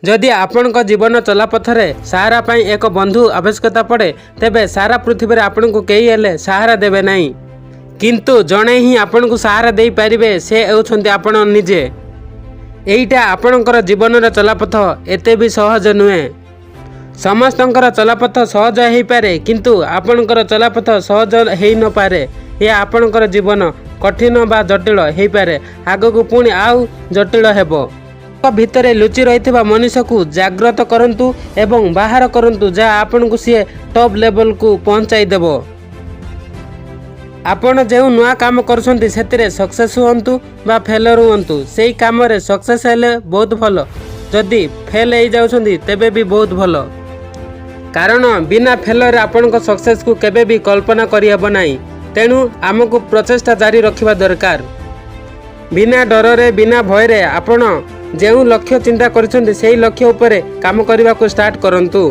ଯଦି ଆପଣଙ୍କ ଜୀବନ ଚଲାପଥରେ ସାହାରା ପାଇଁ ଏକ ବନ୍ଧୁ ଆବଶ୍ୟକତା ପଡ଼େ, ତେବେ ସାରା ପୃଥିବୀରେ ଆପଣଙ୍କୁ କେହି ହେଲେ ସାହାରା ଦେବେ ନାହିଁ, କିନ୍ତୁ ଜଣେ ହିଁ ଆପଣଙ୍କୁ ସାହାରା ଦେଇପାରିବେ, ସେ ହେଉଛନ୍ତି ଆପଣ ନିଜେ। ଏଇଟା ଆପଣଙ୍କର ଜୀବନର ଚଲାପଥ ଏତେ ବି ସହଜ ନୁହେଁ। ସମସ୍ତଙ୍କର ଚଲାପଥ ସହଜ ହେଇପାରେ, କିନ୍ତୁ ଆପଣଙ୍କର ଚଲାପଥ ସହଜ ହେଇନପାରେ। ଏହା ଆପଣଙ୍କର ଜୀବନ କଠିନ ବା ଜଟିଳ ହେଇପାରେ, ଆଗକୁ ପୁଣି ଆଉ ଜଟିଳ ହେବ। ଭିତରେ ଲୁଚି ରହିଥିବା ମଣିଷକୁ ଜାଗ୍ରତ କରନ୍ତୁ ଏବଂ ବାହାର କରନ୍ତୁ, ଯାହା ଆପଣଙ୍କୁ ସିଏ ଟପ୍ ଲେଭେଲକୁ ପହଞ୍ଚାଇ ଦେବ। ଆପଣ ଯେଉଁ ନୂଆ କାମ କରୁଛନ୍ତି, ସେଥିରେ ସକ୍ସେସ୍ ହୁଅନ୍ତୁ ବା ଫେଲର ହୁଅନ୍ତୁ, ସେଇ କାମରେ ସକ୍ସେସ୍ ହେଲେ ବହୁତ ଭଲ। ଯଦି ଫେଲ୍ ହେଇଯାଉଛନ୍ତି, ତେବେ ବି ବହୁତ ଭଲ। କାରଣ ବିନା ଫେଲରେ ଆପଣଙ୍କ ସକ୍ସେସ୍କୁ କେବେ ବି କଳ୍ପନା କରିହେବ ନାହିଁ। ତେଣୁ ଆମକୁ ପ୍ରଚେଷ୍ଟା ଜାରି ରଖିବା ଦରକାର। ବିନା ଡରରେ, ବିନା ଭୟରେ ଆପଣ ଯେଉଁ ଲକ୍ଷ୍ୟ ଚିନ୍ତା କରିଛନ୍ତି, ସେହି ଲକ୍ଷ୍ୟ ଉପରେ କାମ କରିବାକୁ ଷ୍ଟାର୍ଟ କରନ୍ତୁ।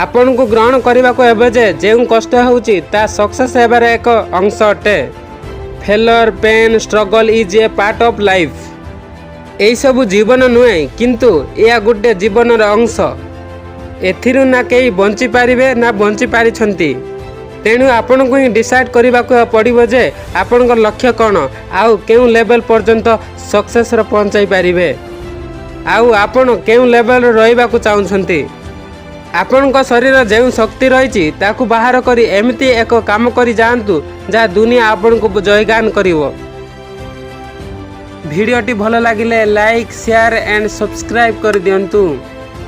ଆପଣଙ୍କୁ ଗ୍ରହଣ କରିବାକୁ ହେବ ଯେ ଯେଉଁ କଷ୍ଟ ହେଉଛି, ତା ସକ୍ସେସ୍ ହେବାର ଏକ ଅଂଶ ଅଟେ। Failure, pain, struggle is a part of life. ଏଇସବୁ ଜୀବନ ନୁହେଁ, କିନ୍ତୁ ଏହା ଗୋଟେ ଜୀବନର ଅଂଶ। ଏଥିରୁ ନା କେହି ବଞ୍ଚିପାରିବେ, ନା ବଞ୍ଚି ପାରିଛନ୍ତି। ତେଣୁ ଆପଣଙ୍କୁ ହିଁ ଡିସାଇଡ଼୍ କରିବାକୁ ପଡ଼ିବ ଯେ ଆପଣଙ୍କ ଲକ୍ଷ୍ୟ କ'ଣ ଆଉ କେଉଁ ଲେଭେଲ୍ ପର୍ଯ୍ୟନ୍ତ ସକ୍ସେସ୍ର ପହଞ୍ଚାଇ ପାରିବେ ଆଉ ଆପଣ କେଉଁ ଲେଭେଲରେ ରହିବାକୁ ଚାହୁଁଛନ୍ତି। ଆପଣଙ୍କ ଶରୀର ଯେଉଁ ଶକ୍ତି ରହିଛି, ତାକୁ ବାହାର କରି ଏମିତି ଏକ କାମ କରି ଯାଆନ୍ତୁ, ଯାହା ଦୁନିଆ ଆପଣଙ୍କୁ ଜୟଗାନ କରିବ। ଭିଡ଼ିଓଟି ଭଲ ଲାଗିଲେ ଲାଇକ୍, ସେୟାର ଆଣ୍ଡ ସବସ୍କ୍ରାଇବ୍ କରିଦିଅନ୍ତୁ।